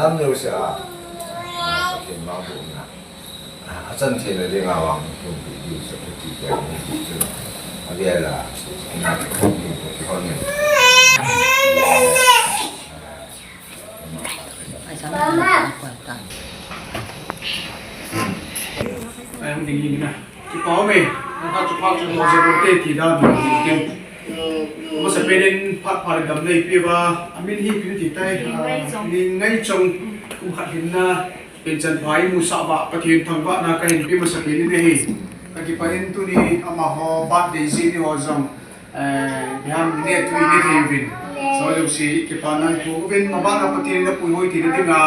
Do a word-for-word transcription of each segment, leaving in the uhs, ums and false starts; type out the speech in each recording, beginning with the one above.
Tam leu se a, Pathen mangbohna a chan theina dinga vang hung pi diu chu, hung pi diu, hung pi diu chu. A vel a, na hung pi diu chu hon nen. Ai, sam na, ai, koi ta. Ai, hung ding in na. Kipa ume, nang khat chu phat chu lo je lo te ti dan tin. Masapen in phat pha le dam nei peh uva, amin hi ipi ti tai, ah, Neingaichan kum khat hinna, penchan pha imusah uva, Pathen thangvahna kahin pe masapen in ahi. Kakipah in tuni amaho birthday jeh ni ho jong, eh, biham ne tui ne thei uvin. So, jouse kipana ipu uvin, mabana Pathen in apuihoi theina dinga,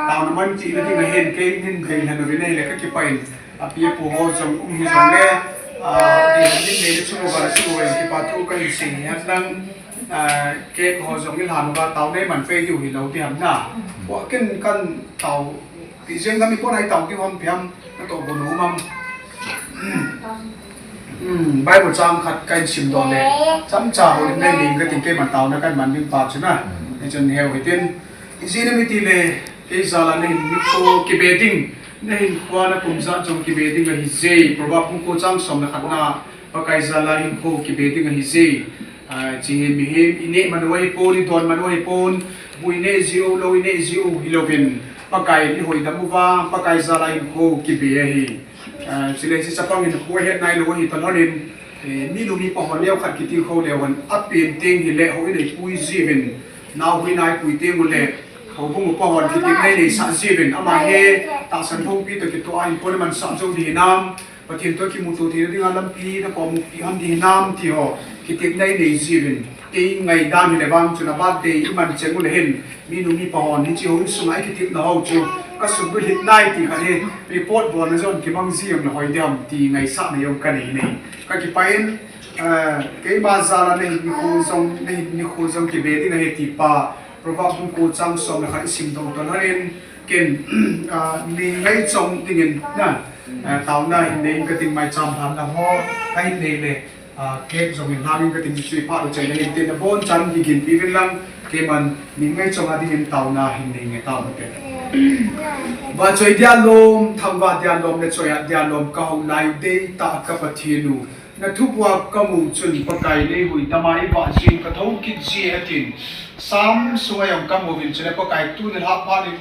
taona man theina dinga hin, kei nin dei lhan uvin ahile kakipah in. Api apu ho jong um hijongle, ah, dei lhan in nei le chung uva le chung uva in kipa thu kahin sei hen lang, ah, cake ho jong ilhan uva taona iman peh diu hilou diham na. Ken kan tao, ti jeng gam ipon a itao diu ham ipi ham, natoh bon u ham. Hmm, Bible chang khat kahin simdoh le, chomcha houlim nei ning kating, keiman taona kaman ding pa chu na. Hichun heu hitin, ijeh inem itile, kei jal a nahin nikho kibe ding, nahinkhoa nakum jat jong kibe ding ahije. Proverb bung ko chang som le khatna, Pakai jal a hinkho kibe ding ahije. Ah, hiche hi mihem ineh man u ahipon, idon man u ahipon, bu ineh jiu, lou ineh jiu hilouvin, Pakai in eihoidam uva, Pakai jal a hinkho kibe ahi. Ah, chule hiche chapang in kho ahet nailou ahi talhon in, eh, minu mipa hon neokhat kitilkhou leu hen, apen teng hile houin eipui jiuvin, nao houin a eipui teng ule, houbung upa hon kitilna eineisah jiuvin, ama hi tahsan lhompi toh kitoh a hinkho ana mansah jou ding hinam, Pathen toh kimuto theina dinga lampi nakomupi ham ding hinam ti ho, kitilna einei jiuvin. Kei ngaidan hile vang chun a birthday iman cheng ule hin, minu mipa hon hiche houin sunga eikitilna ho chu, kasubulhit nai ti khat hi, report bolna jong kimang ji jongle hoi diham ti ngaisahna jong kanei nei. Kakipah in, eh, keima jal a nahin nikho jong, nahin nikho jong kibe ding ahi ti pa, Proverb bung ko chang som le khat isimdoh talhon in, ken, ah, Neingaichan dingin na, ah, taona hin nei in kating, maicham lhanna ho kahin nei le, ah, cake jong hin lhang in kating, chu iphat u chai nahin tin, abonchan kiginpi uvin lang, keiman Neingaichan a dingin taona hin nei nge taona te. Vahchoi dia lom, thangvah dia lom le choihat dia lom, kahou lai deitah ka Pathen u. Nathupuak kamu chun Pakai in eihuhdam a eivah jin kathou kit ji e atin. Psalm sunga jong kamu uvin chule Pakai tuni lhah phat in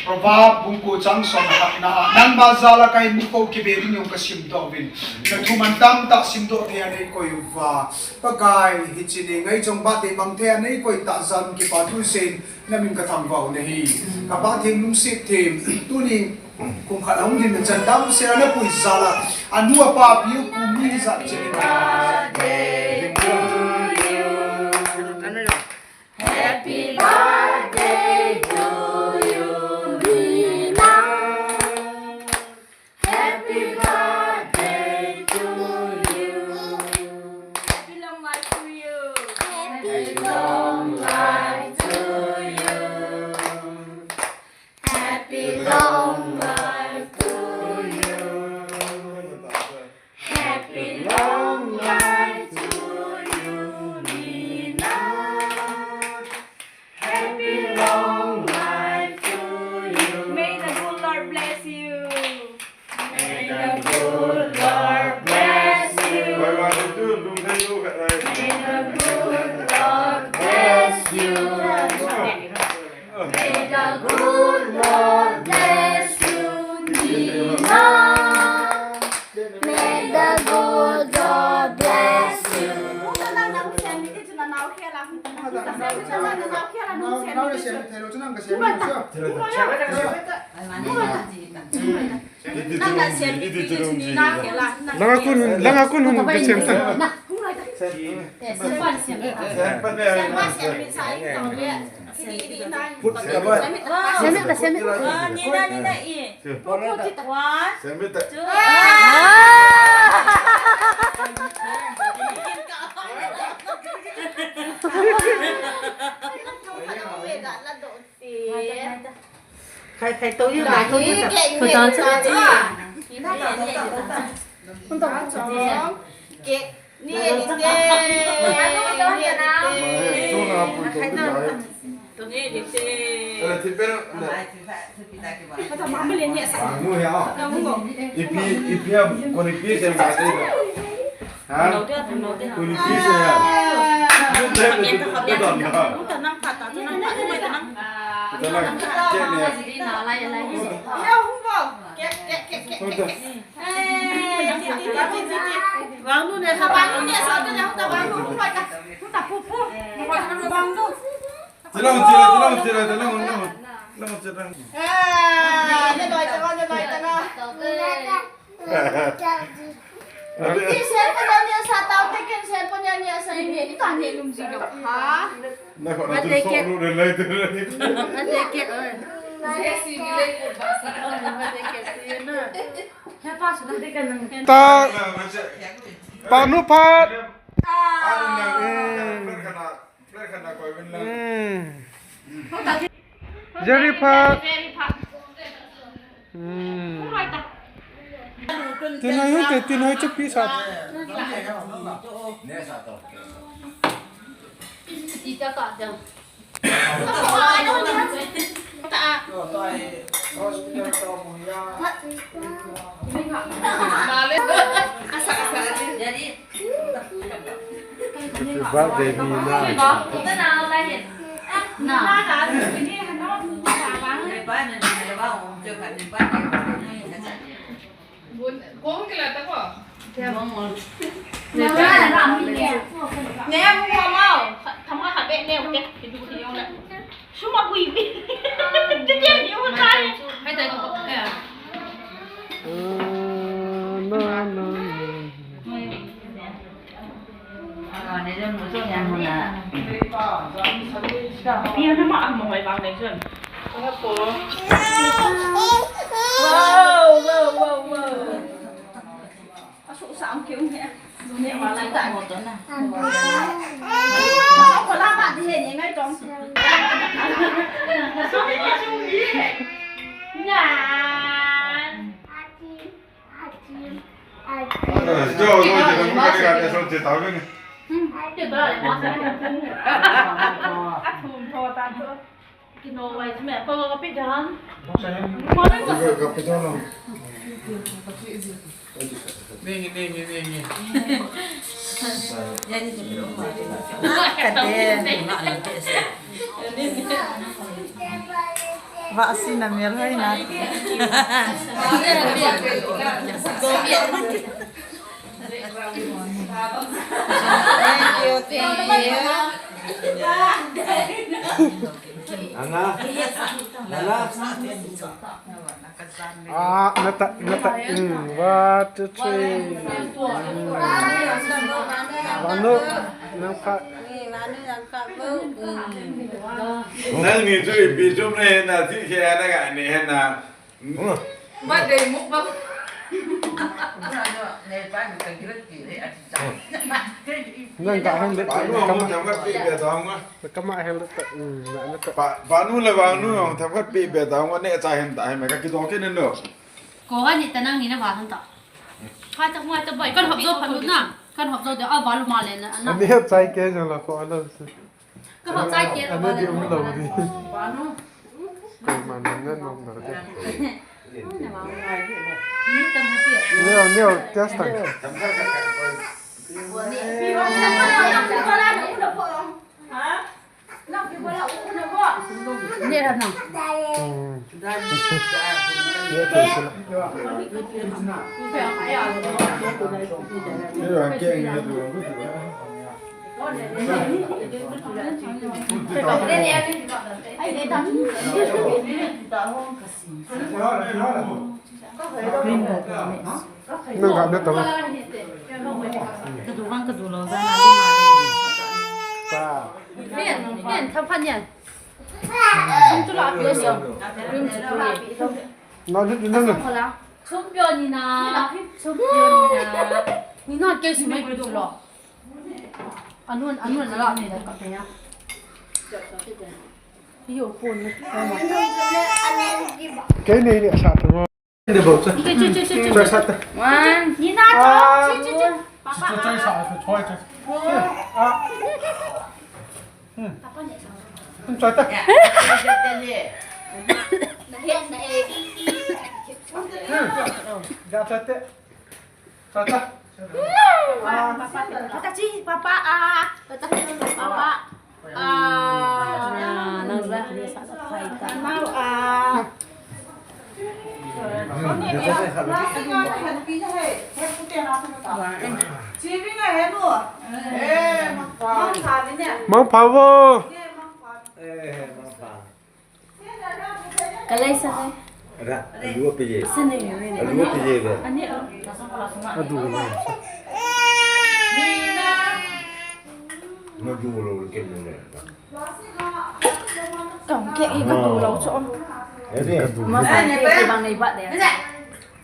Proverb bung ko chang som le khatna a, nangma jal a kahin nikho kibe ding jong kasimdoh uvin. Nathuman tamtah simdoh thei a neikoi uva, Pakai, hiche Neingaichan birthday mang thei a neikoi tah jal in kipa thu seiyin namin kathangvah u ahi. Kapa theng lungset them, tuni kum khat ahung lhin chan damsel a napui jal a, anu apa api u kum ni hijat cheh in. Happy birthday to you, Nina. Happy birthday to you. Happy long life to you. Happy long life to you. Happy long life to you. Happy long life to you, Nina. Happy long life to you. May the good Lord bless you. May the good Lord bless you. May the good Lord bless you. May the good Lord bless you, Nina. May the good Lord bless you. Langa kun, langa kun hung kichem ta. Semit ta, semit ta. One, two. Khai, khai, to you, to you. Cake. Ni, ni, te. Ni, ni, te. Ala, thi pe na. Kata mama le ni sa. Mu ya. Ipi, ipi am, kon ipi se ma te. Ha? Kon ipi se ya. Mun te pe tu pe don na. Tanang kata, tanang kata, tanang. Tanang kata ne. Ya hung bo. Ke, ke, ke, ke, ke. Wang nu ne sa, wang nu ne sa, wang nu ne sa. Tilong, tilong, tilong, tilong, tilong, tilong, tilong. Ah, ne loi tanga, ne loi tanga. Ni sen pa ni sa tao te ken sen pa ni sa ni ta ne lum ji lo. Ha? Na ko na tu so lu de lai de. Na te ke oi. Ta, panu phat. Jerry phat. Tinoi hung te, tinoi chu pi sa. Happy birthday, Mina. Wow, wow, wow, wow. Kino wai me ko ko pi jan. Ko ko pi jan. Ni, ni, ni, ni, ni. Kade. Vah si na mel hoi na. Thank you, thank you. Ana, Ana. Ah, nata, nata. Mm, one, two, three. Mm. Vanu, nang phat. Nang ni chu ipi chom le na thi khe na ga ni he na. Ba dei mukbang. Nang ka hang de. Ba lu mo jam ka pi be dong ma. Kama hel ta, mm, na, na ta. Pa, panu le vang nu, tham khat pi be ta, ngo ne cha hen ta, hen ma ka ki dong ke ne no. Ko ha ni ta nang ni na va han ta. Hai ta, hai ta bai, kan hop zo pha na. Kan hop zo de, a va lu ma le na, na. Ani hep chai ke jong la ko ala se. Ka hop chai ke. Ani di um lo di. Ko ma na na no na de. Ni ta ma pi. Ni, ni, just time. Nang ga ne ta ma. Ka du vang ka du lo za na ni ma. Pa. Nian, nian, tham phat nian. Sum chu la pi lo. Sum chu la pi lo. Na ni na na. Sum pio ni na. Sum pio ni na. Ni na ke sum mai pi lo. Anun, anun na la ni da ka pe ya. Yo pon ni. Kei nei ni sa ta ma. One. Ni na to. Chi, chi, chi. Papa. Papa ni sa. Choi ta. Nahen na e. Ja choi te. Choi ta. Papa, papa, papa, ah. Papa, papa. Ah, nang za ni sa ta phai ta. Nau, ah. Mang pha vo. Kalai sa nai. Ra, alua pe ye. Sa nai nai. Alua pe ye ga. Adu na. Madu lo ke ne. Kam ke i ka du lo cho. Ede. Ma sa ne ke bang nei ba de.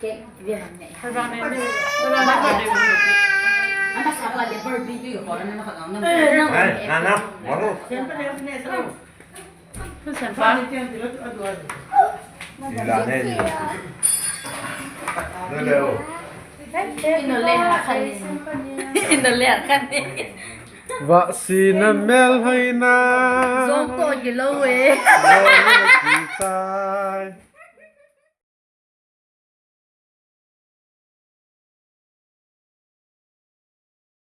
Ke, via ne. Ba ne. Ana sa ba de Barbie tu yo ko na ka na. Ai, na na. Madu. Ila ne ni. Leo. Ino le ha khan ni. Ino le ha khan ni. Vahsi na mel hoina. Zong to ki lo e.